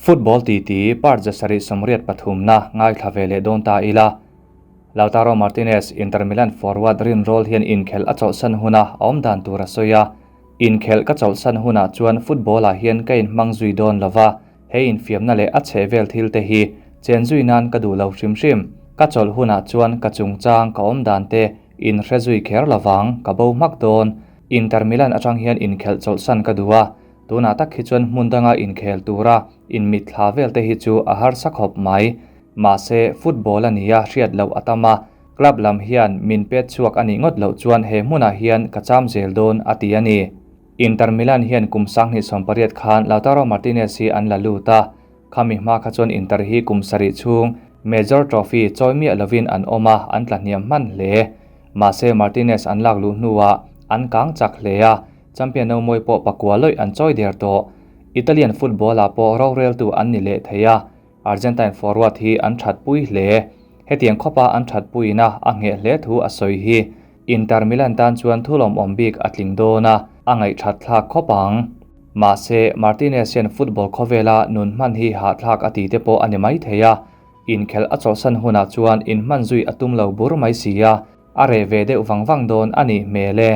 Football titi part 783 na ngaithla ve leh dawn ta ila. Lautaro Martinez, Inter Milan forward rinrawl hian inkhelh a chawlhsan huna a awm dan tur a sawi a. Inkhelh ka chawlhsan hunah chuan football-ah hian ka inhmang zui dawn lo va, he infiamna leh a chhehvel thil te hi chen zui nan ka duh lo hrim hrim. Ka chawlh hunah chuan ka chungchang ka awm dan te inhre zui kher lo vang, ka bo hmak dawn. Inter Milan atang hian inkhelh chawlhsan ka duh a, tunah tak hi chuan hmun danga inkhel tura inmitthla vel te hi chu a harsa khawp mai. Mahse, football a nia hriat loh a tam a, club lam hian min pet chhuak a nih ngawt loh chuan he hmunah hian ka cham zel dawn a ti a ni. Inter Milan hian kum 2018 khan Lautaro Martinez hi an la lut a, khami hma kha chuan Inter hi kum sarih chhung major trophy chawi miah lovin an awm a, an tla hniam hman hle. Mahse, Martinez an lak luh hnuah an kang chak hle a, champion no mawi pawh pakua lawih an chawi der tawh. Italian football-ah pawh roreltu an ni leh thei a, Argentine forward hi an thatpui hle. Hetiang khawpa an thatpuina a ngheh hle thu a sawi hi Inter Milan tan chuan thulawmawm bik a tling dawn a, a ngaihthat thlak khawp ang. Mahse, Martinez hian football khawvela nun hman hi hahthlak a ti te pawh a ni mai thei a, inkhelh a chawlhsan hunah chuan inhman zui a tum lo bur mai si a, a reh ve deuh vang vang dawn a nih hmel e.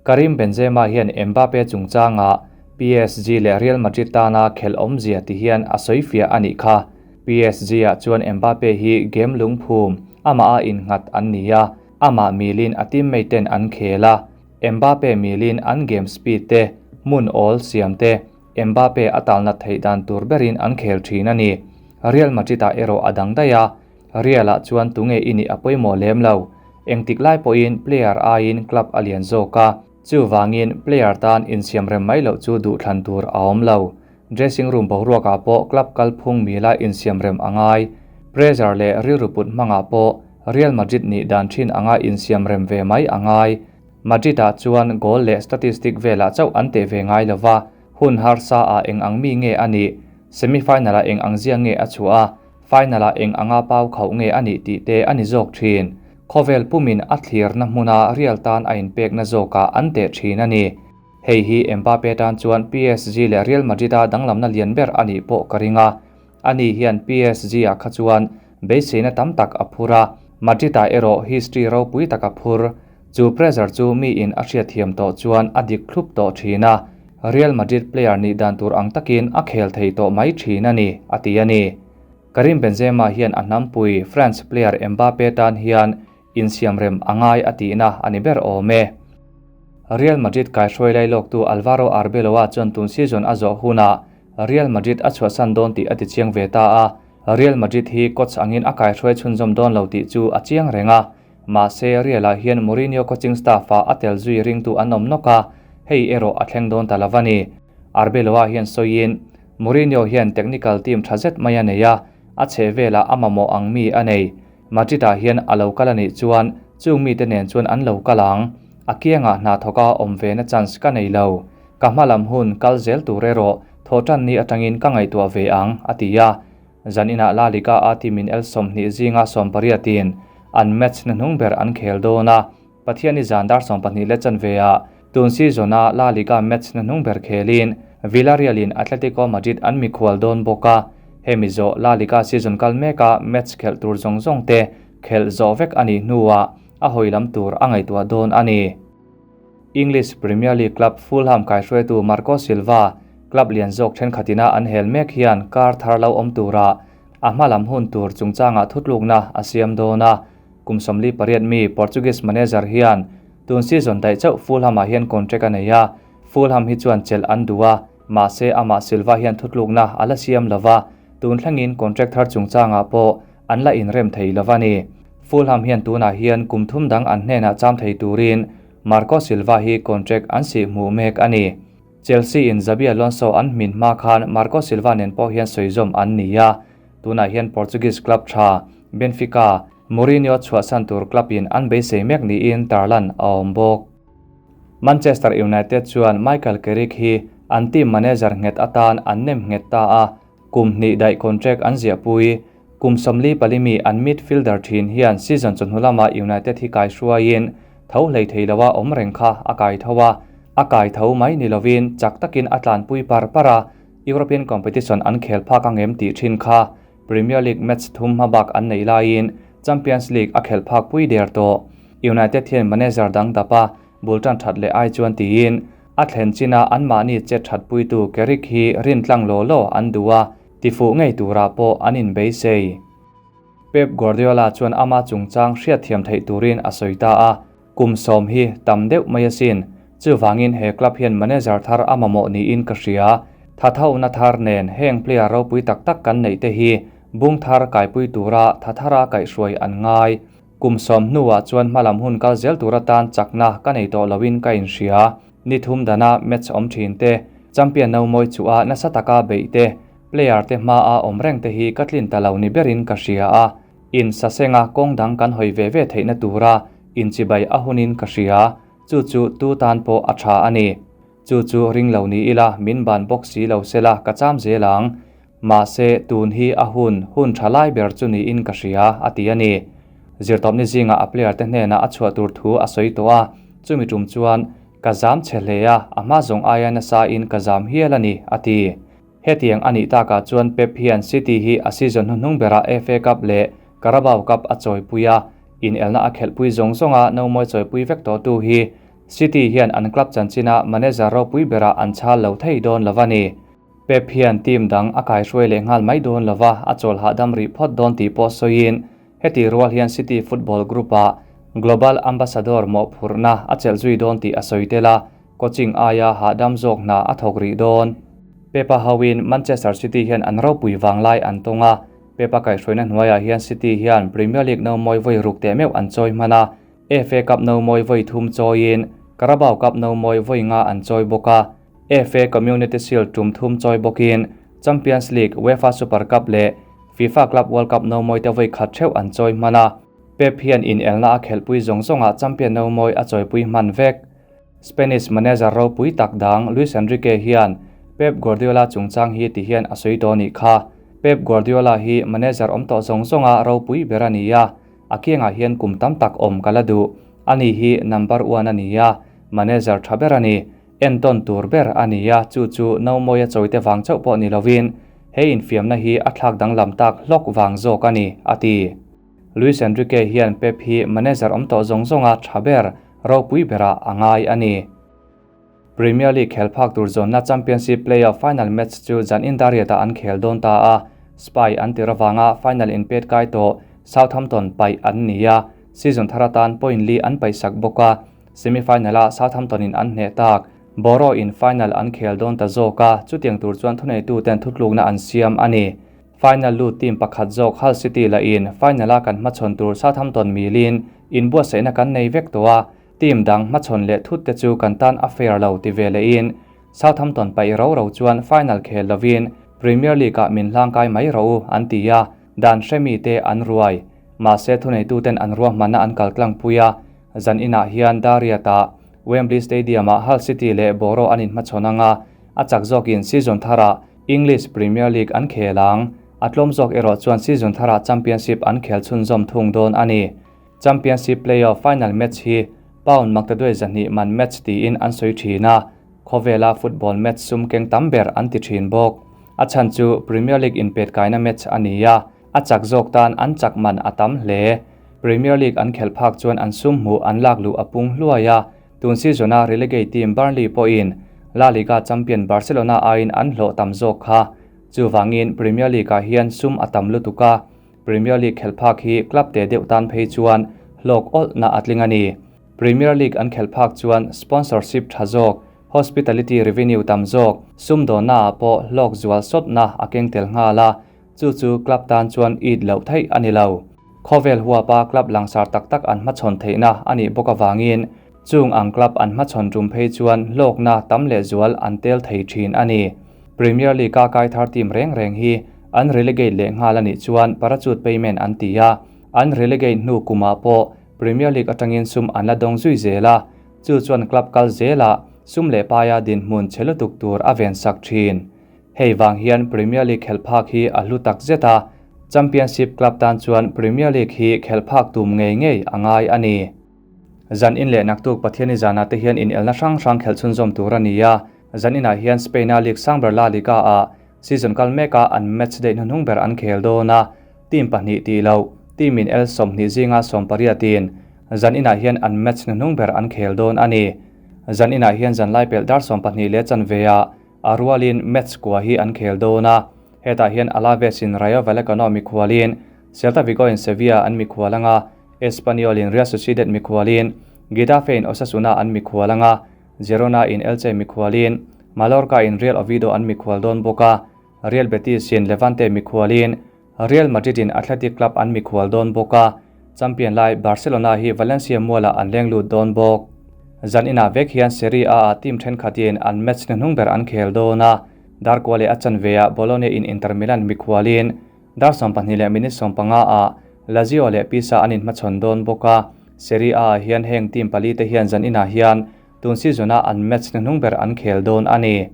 Karim Benzema hian Mbappe chungchanga PSG leh Real Madrid tana khelh awmzia ti hian a sawi fiah a nih kha. PSG-ah chuan Mbappe hi game lungphum amah a innghat an ni a, amah milin a teammate ten an khel a, Mbappe milin an game speed te, hmun awl siam te, Mbappe a talnat theih dan tur berin an khel thin a ni. Real Madrid-ah erawh a dang daih a, Real-ah chuan tunge i nih a pawimawh lem lo. Engtik lai pawhin player aiin club a lian zawk a, chuvangin player tan insiam rem mai loh chu duhthlan tur a awm lo. Dressing room boruakah pawh club kalphung mila insiam rem a ngai. Pressure leh rilru put hmangah pawh Real Madrid nih dan thin anga insiam rem ve mai a ngai. Madrid-ah chuan goal leh statistic velah chauh an teh ve ngai lo va, hun harsa ah eng ang mi nge a nih, semi-final-ah eng ang zia nge a chhuah a, final-ah eng anga pau khauh nge a nih tih te a ni zawk thin. Khawvel pumin a thlirna hmuna Real tan a inpekna zawkah an teh thin a ni. Hei hi Mbappe tan chuan PSG leh Real Madrid-a danglamna lian ber a nih pawh ka ring a. Ani hian PSG-ah kha chuan beiseina tam tak a phur a, Madrid-ah erawh history ropui tak a phur. Chu pressure chu miin a hriatthiam tawh chuan a dik thlup tawh thin a, Real Madrid player nih dan tur ang takin a khel thei tawh mai thin a ni, a ti a ni. Karim Benzema hian a hnampui France player Mbappe tan hian insiamrem a ngai a tihna a ni ber awm e. Real Madrid kaihruai lailawktu Alvaro Arbeloa chuan tun season a zawh hunah Real Madrid a chhuahsan dawn tih a ti chiang ve ta a, Real Madrid hi coach angin a kaihruai chhunzawm dawn lo tih chu a chiang reng a. Mahse, Real-ah hian Mourinho coaching staff-ah a tel zui ringtu an awm nawk a, hei erawh a thleng dawn ta lo a ni. Arbeloa hian sawiin, Mourinho hian technical team tha zet mai a nei a, a chheh velah a mamawh ang mi a nei. Madrid-ah hian a lo kal a nih chuan chung mite nen chuan an lo kal ang. A kiangah hna thawka awm ve na chance ka nei lo. Ka hma lam hun kal zel tur erawh thawhtan ni atangin ka ngaihtuah ve ang, a ti a. Zaninah La Liga a team in el 20 zinga 18 in an match na hnung ber an khel dawn a, Pathiani zan dar 12 leh chanve ah tun season a La Liga match na hnung ber khelin Villarreal in Atletico Madrid an mikhual dawn bawk a, hemi zawh La Liga season kal meka match khelh tur zawng zawng te khelh zawh vek a nih hnuah a hawi lam tur a ngaihtuah dawn a ni. English Premier League club Fulham kaihruaitu Marco Silva club lian zawk thenkhatina an hel mek hian kar thar lo awm tura a hma lam hun tur chungchangah thutlukna a siam dawn a. Kum 48 mi Portuguese manager hian tun season daih chauh Fulham-ah hian contract a nei a, Fulham hi chuan chelh an duh a, mahse amah Silva hian thutlukna a la siam lova, tun thlengin contract thar chungchangah pawh an la inrem thei lova ni. Fulham hian tunah hian kum thum dang an hnenah cham thei turin Marco Silva hi contract an sih hmuh mek a ni. Chelsea in Xabi Alonso an hmin hma khan Marco Silva nen pawh hian sawizawm an ni a, tunah hian Portuguese club tha Benfica, Mourinho chhuahsan tur club in an beisei mek niin tarlan a awm bawk. Manchester United chuan Michael Carrick hi an team manager nghet atan an nem nghet ta a, kum hnih daih contract an ziahpui. Kum 44 mi an midfielder thin hian season chawhnu lama United hi kai hruaiin tho hlei thei loa awm reng kha a kai tho a, a kai tho mai ni lovin chak takin a tlanpui par par a. European competition an khel phak ang em tih thin kha Premier League match thum hmabak an neih laiin Champions League a khelh phak pui der tawh. United hian manager dang dapa bul tan that leh ai chuan tiin a thlen china anmahni che that puitu Carrick hi rin tlang law law an duh a, tifuh ngei turah pawh an inbeisei. Pep Guardiola chuan ama chungchang hriatthiam theih turin a sawi ta a, Kum 10 hi tam deuh mai asin, chuvangin he club hian manager thar a mamawh niin ka hria. Thathona thar nen heng player ropui tak tak kan neih te hi bung thar kaipui tura thathara kaihhruai an ngai. Kum 10 hnuah chuan hmalam hun kal zel tur atan chakna ka nei tawh loin ka inhria. Ni thum dana match awm thin te, champion no mawi chu a nasa taka beih te, player te hma a awm reng te hi ka tlin ta lo ni berin ka hria a. In sasenga kawng dang kan hawi ve ve theihna tura inchibai a hunin ka hria, chu chu tu tan pawh a tha a ni. Chu chu ring lo ni ila min ban bawk si lo sela ka cham zel ang. Mahse tun hi a hun, hun tha lai ber chu niin ka hria a ti a ni. Zirtawpni zinga a player te hnenah a chhuah tur thu a sawi tawh a, chumi tum chuan ka zam che hle a, a hma zawng aia nasa in ka zam hial a ni a ti. Hetiang a nih takah chuan Pep hian City hi a season hnuhnung berah FA Cup leh Carabao Cup a chawipui a, inelna a khelhpui zawng zawnga no mawi chawipui vek tawh tu hi City hian an club chanchina manager ropui berah an chhal lo thei dawn lo a ni. Pep hian team dang a kaihruai leh nghal mai dawn lova a chawl hahdam rih phawt dawn tih pawh sawiin heti rual hian City Football Group-ah Global Ambassador mawhphurhna a chelh zui dawn tih a sawi tel a, coaching aia hahdam zawk hna a thawk rih dawn. Pep-a hoin Manchester City hian an ropui vanglai an tawng a, Pep-a kaihhruaina hnuaiah hian City hian Premier League no mawi vawi ruk teh meuh an chawi hman a, FA Cup no mawi vawi thum chawiin Carabao Cup no mawi vawi nga an chawi bawk a, FA Community Shield tum thum chawi bawkin Champions League, UEFA Super Cup leh FIFA Club World Cup no mawi te vawi khat theuh an chawi hman a. Pep hian inelna a khelhpui zawng zawngah champion no mawi a chawipui hman vek. Spanish manager ropui tak dang Luis Enrique hian Pep Guardiola chungchang hi ti hian a sawi tawh nih kha. Pep Guardiola hi manager awm tawh zawng zawnga ropui ber a ni a, a kiangah hian kum tam tak awm ka la duh. Ani hi number one a ni a, manager tha ber a ni. Entawn tur ber a ni a, chu chu no mawi a chawite vang chauh pawh ni lovin he infiamna hi a thlak danglam tak hlawk vang zawk a ni, a ti. Luis Enrique hian Pep hi manager awm tawh zawng zawnga tha ber, ropui berah a ngai a ni. Premier League khel phak tur zawnna Championship play-off final match chu zan indariatah an khel dawn ta a, Spy an tir avanga final inpet kai tawh Southampton paih an ni a, season thar atan point li an paihsak bawk a, semi-final-a Southampton-in an hneh tak. Borough in final an khel dawn ta zawk a, chutiang tur chuan thuneituten thutlukna an siam a ni. Final lut team pakhat zawk Hull City la in final-a kan hmachhawn tur Southampton milin inbuatsaihna kan nei vek tawh a, team dang hmachhawn leh thut te chu kan tan a fair lo ti ve lehin Southampton paih ro ro chuan final khel lovin Premier League-ah min hlangkai mai ro u an ti a, dan hremi te an ruai. Mahse thuneituten an ruahmanna an kaltlangpui a, zan inah hian Dariat-ah Wembley Stadium-ah Hull City leh Borough an inhmachhawn ang a, a chak zawkin season tharah English Premier League an khel ang. A tlawm zawk erawh chuan season tharah Championship an khel chhunzawm thung dawn a ni. Championship play-off final match hi pound maktaduai 200 man match tiin an sawi thin a, khawvela football match sum keng tam ber an ti thin bawk. A chhan chu Premier League inpet kaina match a ni a, a chak zawk tan an chak man a tam hle. Premier League an khelh phak chuan an sum hmuh an lak luh a pung hluai a, tun season-a relegate team Burnley pawhin La Liga champion Barcelona aiin an hlawh tam zawk kha. Chuvangin Premier League-ah hian sum a tam lutuk a, Premier League khelh phak hi club te deuh tan phei chuan hlawk awlhna a tling a ni. Premier League an khelh phak chuan sponsorship tha zawk, hospitality revenue tam zawk, sum dawnnaah pawh hlawk zual sawtna a keng tel nghal a, chu chu club tan chuan it loh theih a ni lo. Khawvel huapa club langsar tak tak an hmachhawn theihna a nih bawk avangin chung ang club an hmachhawn tum phei chuan hlawkna tam leh zual an tel thei thin a ni. Premier League-a kai thar team reng reng hi an relegate leh nghal a nih chuan parachute payment an ti a, an relegate hnu kumah pawh Premier League atangin sum an la dawng zui zel a, chu chuan club kal zelah sum leh paia dinhmun che lutuk tur a vensak thin. Hei vang hian Premier League khelh phak hi a hlu tak zet a, Championship club tan chuan Premier League hi khelh phak tum ngei ngei a ngai a ni. Zan in leh naktuk Pathiani zanah te hian inelna hrang hrang khelh chhunzawm tur a ni a. Zaninah hian Spain-a league sang ber La Liga-ah season kal meka an match day hnuhnung ber an khel dawn a, team pahnih tih loh team in el 20 zinga 18 in zaninah hian an match hnuhnung ber an khel dawn a ni. Zaninah hian zanlai pelh dar 12 leh chanve ah a rualin match kua hi an khel dawn a. Hetah hian Alaves in Rayo Vallecano mikhualin, Celta Vigo in Sevilla an mikhual anga, Espanyol in Real Sociedad mikhualin, Getafe in Osasuna an mikhual anga, Girona in Elche mikhualin, Mallorca in Real Oviedo an mikhual dawn bawk a, Real Betis in Levante mikhualin, Real Madrid in Athletic Club an mikhual dawn bawk a, champion lai Barcelona hi Valencia mualah an leng lut dawn bawk. Zaninah vek hian Serie A ah team thenkhatin an match hnuhnung ber an khel dawn a, dar kua leh a chanve ah Bologna in Inter Milan mikhualin dar 12 leh minute 15 ah Lazio leh Pisa an inhmachhawn dawn bawk a. Serie A ah hian heng team pali te hian zaninah hian tun season a an match hnuhnung ber an khel dawn a ni.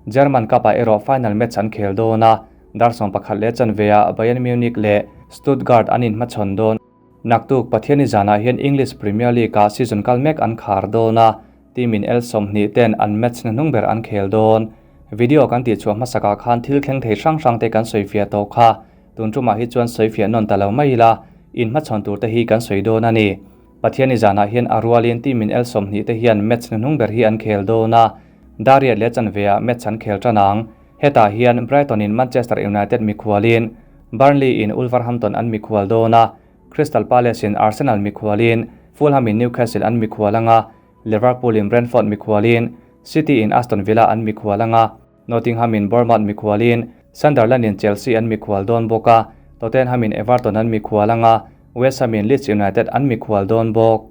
German Cup ah erawh final match an khel dawn a, dar 11 leh chanve ah Bayern Munich leh Stuttgart an inhmachhawn dawn. Naktuk Pathiani zanah hian English Premier League ah season kal mek an khar dawn a, team in el 20 ten an match hnuhnung ber an khel dawn. Video kan tih chhuah hmasakah khan thil thleng thei hrang hrang te kan sawi fiah tawh kha, tun tumah hi chuan sawi fiah nawn ta lo mai ila, inhmachhawn tur te hi kan sawi dawn a ni. Pathiani zanah hian a rualin team in el 20 te hian match hnuhnung ber hi an khel dawn a, dar riat leh chanve ah match an khel tan ang. Hetah hian Brighton in Manchester United mikhualin, Burnley in Wolverhampton an mikhual dawn a, Crystal Palace in Arsenal mikhualin, Fulham in Newcastle an mikhual anga, Liverpool in Brentford mikhualin, City in Aston Villa an mikhual anga, Nottingham in Bournemouth mikhualin, Sunderland in Chelsea an mikhual dawn bawk a, Tottenham in Everton an mikhual anga, West Ham in Leeds United an mikhual dawn bawk.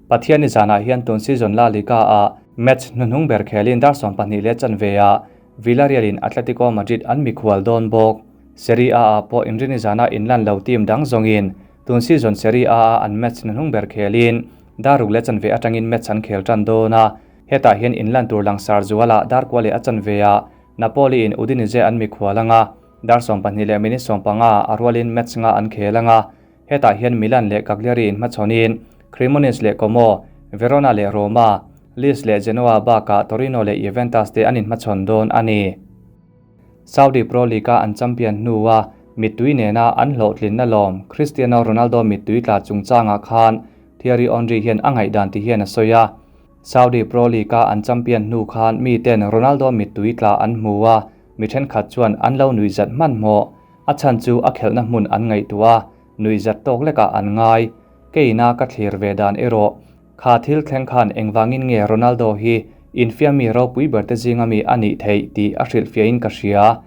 Pathiani zanah hian tun season La Liga ah match hnuhnung ber khelin dar 12 leh chanve ah Villarreal in Atletico Madrid an mikhual dawn bawk. Serie A ah pawh inrini zana inlan lo team dang zawngin tun season Serie A ah an match hnuhnung ber khelin dar ruk leh chanve atangin match an khel tan dawn a. Hetah hian inlan tur langsar zualah dar kua leh a chanve ah Napoli in Udinese an mikhual anga, dar 12 leh minute 15 a rualin match nga an khel anga. Hetah hian Milan leh Cagliari in hmachhawnin Cremonese leh Como, Verona leh Roma, Lecce leh Genoa bakah Torino leh Juventus te an inhmachhawn dawn a ni. Saudi Pro League-a an champion hnua mittui nena an hlawhtlinna lawm Cristiano Ronaldo mittui tla chungchangah khan Thierry Henry hian a ngaihdan ti hian a sawi a. Saudi Pro League-a an champion hnu khan miten Ronaldo mittui tla an hmu a, mi thenkhat chuan an lo nuihzat hmanhmawh. A chhan chu a khelhna hmun an ngaihtuah a, nuihzat tawk lekah an ngai. Keina ka thlir ve dan erawh, kha thil thleng khan engvangin nge Ronaldo hi infiammi ropui ber te zinga mi a nih theih tih a hrilhfiahin ka hria.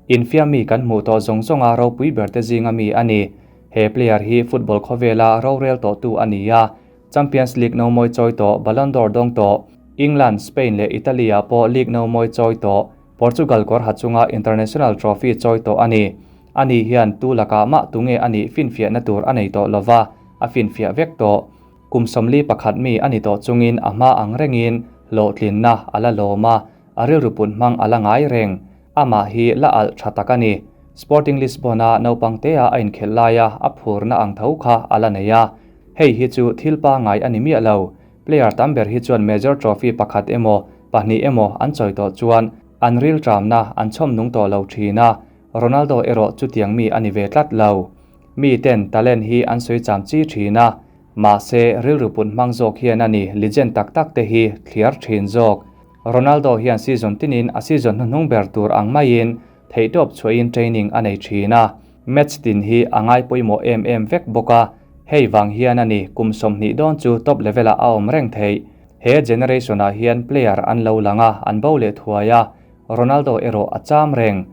Infiammi kan hmuh tawh zawng zawnga ropui ber te zinga mi a ni. He player hi football khawvela rorel tawhtu a ni a, Champions League no mawi chawi tawh, Ballon d'Or dawng tawh, England, Spain leh Italy-ah pawh league no mawi chawi tawh, Portugal kawr ha chunga international trophy chawi tawh a ni. Ani hian tu lakah mah tunge a nih finfiahna tur a nei tawh lova, a finfiah vek tawh. Kum 41 mi a ni tawh chungin a hma ang rengin hlawhtlinna a la lawm a, a rilru put hmang a la ngai reng. Amah hi la alh tha tak a ni. Sporting Lisbon-a naupang tea a inkhelh laia a phurna ang tho kha a la nei a. Hei hi chu thil pangai a ni miah lo. Player tam ber hi chuan major trophy pakhat emaw, pahnih emaw an chawi tawh chuan an ril tramna an chhawm nung tawh lo thin a, Ronaldo erawh chutiang mi a ni ve tlat lo. Mi ten talent hi an sawi cham chi thin a, mahse rilru put hmang zawk hian a ni legend tak tak te hi thliar thin zawk. Ronaldo hian season tinin a season hnuhnung ber tur ang maiin theihtawp chhuahin training a nei thin a, match tin hi a ngai pawimawh em em vek bawk a, hei vang hian a ni kum 20 dawn chu top level-ah a awm reng theih. He generation-ah hian player an lo lang a, an bo leh thuai a, Ronaldo erawh a cham reng.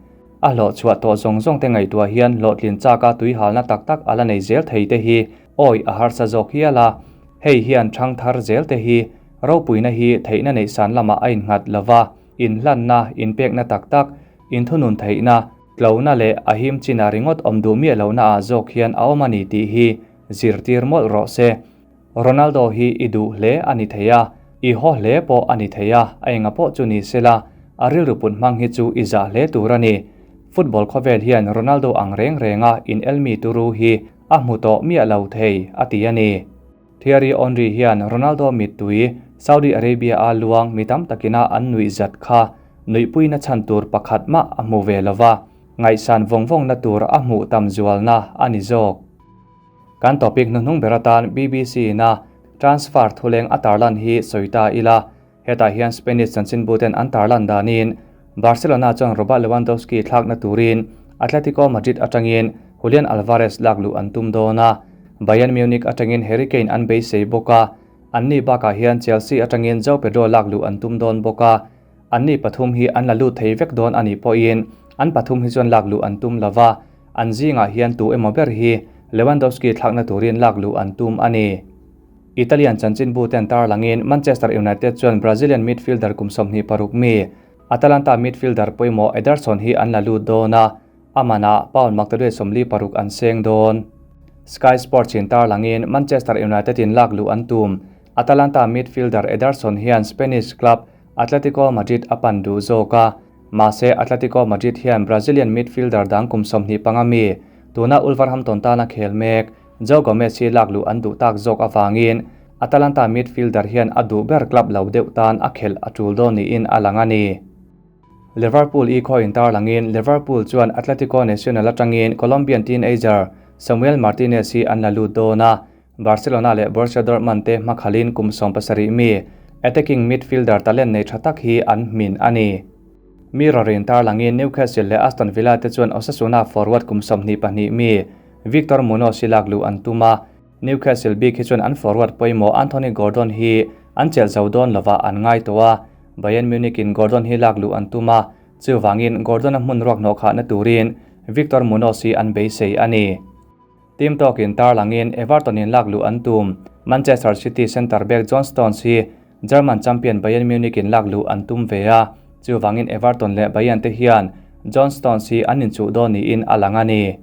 A hlawh chhuah tawh zawng zawng te ngaihtuah hian hlawhtlin chaka tuihalna tak tak a la nei zel thei te hi awi a harsa zawk hial a. Hei hian thang thar zel te hi ropuina hi theihna neih san lamah a innghat lova, inhlanna, inpekna tak tak, inthunun theihna, tlona leh a him china ringawt awm duh miah lohna ah zawk hian a awm a ni tih hi zirtir mawlh rawh se. Ronaldo hi i duh hle a ni thei a, i haw hle pawh a ni thei a, a enga pawh chu ni sela, a rilru put hmang hi chu i zah hle tur a ni. Football khawvel hian Ronaldo ang reng renga in elmi turu hi a hmu tawh miah lo thei, a ti a ni. Thierry Henry hian Ronaldo mittui Saudi Arabia-a luang mi tam takina an nuih zat kha. Nuihpuina chhan tur pakhat mah a hmu ve lo va, ngaihsan vawng vawngna tur a hmuh tam zualna a ni zawk. Kan topic hnuhnung ber atan BBC ina transfer thuleng a tarlan hi sawi ta ila, hetah hian Spanish chanchinbuten an tarlan danin Barcelona chuan Robert Lewandowski thlakna turin Atletico Madrid atangin Julian Alvarez lak luh an tum dawn a, Bayern Munich atangin Harry Kane an beisei bawk a, anni bakah hian Chelsea atangin Joao Pedro lak luh an tum dawn bawk a. Anni pathum hi an la lut thei vek dawn a nih pawhin an pathum hi chuan lak luh an tum lo va, an zingah hian tu emaw ber hi Lewandowski thlakna turin lak luh an tum a ni. Italian chanchinbu ten tarlangin Manchester United chuan Brazilian midfielder kum 26 mi, Atalanta midfielder pawimawh Ederson hi an la lut dawn a, a manah pound maktaduai 46 an seng dawn. Sky Sports in tarlangin Manchester United in lak luh an tum, Atalanta midfielder Ederson hian Spanish club Atletico Madrid a pan duh zawk a, mahse Atletico Madrid hian Brazilian midfielder dang kum 25 mi, tuna Wolverhampton tana khel mek, Joe Gomez hi lak luh an duh tak zawk avangin Atalanta midfielder hian a duh ber club lo deuh tan a khelh a tul dawn niin a lang a ni. Liverpool i khaw intarlangin Liverpool chuan Atletico Nacional atangin Colombian teenager Samuel Martinez hi an la lut dawn a, Barcelona leh Borussia Dortmund te hmakhalin kum 17 mi attacking midfielder talent nei tha tak hi an hmin a ni. Mirror in tarlangin Newcastle leh Aston Villa te chuan Osasuna forward kum 22 mi Victor Munoz hi lak luh an tum a, Newcastle bik hi chuan an forward pawimawh Anthony Gordon hi an chelh zo dawn lova an ngai tawh a, Bayern Munich in Gordon hi lak luh an tum a, chuvangin Gordon a hmun ruak hnawh khahna turin Victor Munoz hi an beisei a ni. Team Talk in tarlangin Everton in lak luh an tum, Manchester City centre back John Stones hi German champion Bayern Munich in lak luh an tum ve a, chuvangin Everton leh Bayern te hian John Stones hi an inchuh dawn niin a lang a ni.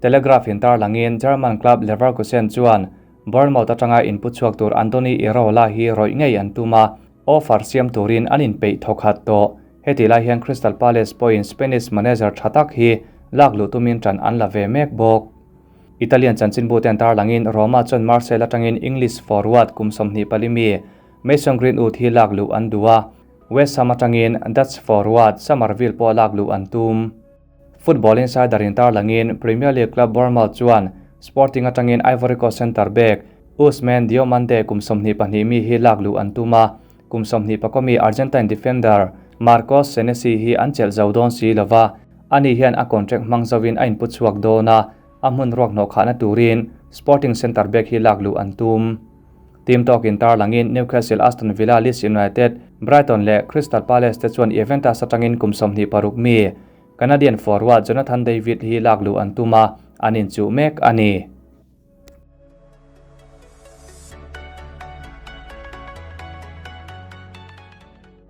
Telegraph in tarlangin German club Leverkusen chuan Bournemouth atanga inpu chhuak tur Andoni Iraola hi rawih ngei an tum a, offer siam turin an inpeih thawkhat tawh. Heti lai hian Crystal Palace pawhin Spanish manager tha tak hi lak luh tumin tan an la ve mek bawk. Italian chanchinbu ten tarlangin Roma chuan Marseille atangin English forward kum 24 mi Mason Greenwood hi lak luh an duh a, West Ham atangin Dutch forward Summerville pawh lak luh an tum. Football Insider in tarlangin Premier League club Bournemouth chuan Sporting atangin Ivory Coast centre back Ousmane Diomande kum 22 mi hi lak luh an tum a, kum 24 mi Argentine defender Marcos Senesi hi an chelh zo dawn si lova, ani hian a contract hmang zovin a inpu chhuak dawn a, a hmun ruak hnawh khahna turin Sporting centre back hi lak luh an tum. Team Talk in tarlangin Newcastle, Aston Villa, Leeds United, Brighton leh Crystal Palace te chuan Juventus atangin kum 26 mi Canadian forward Jonathan David hi lak luh an tum a, an inchuh mek a ni.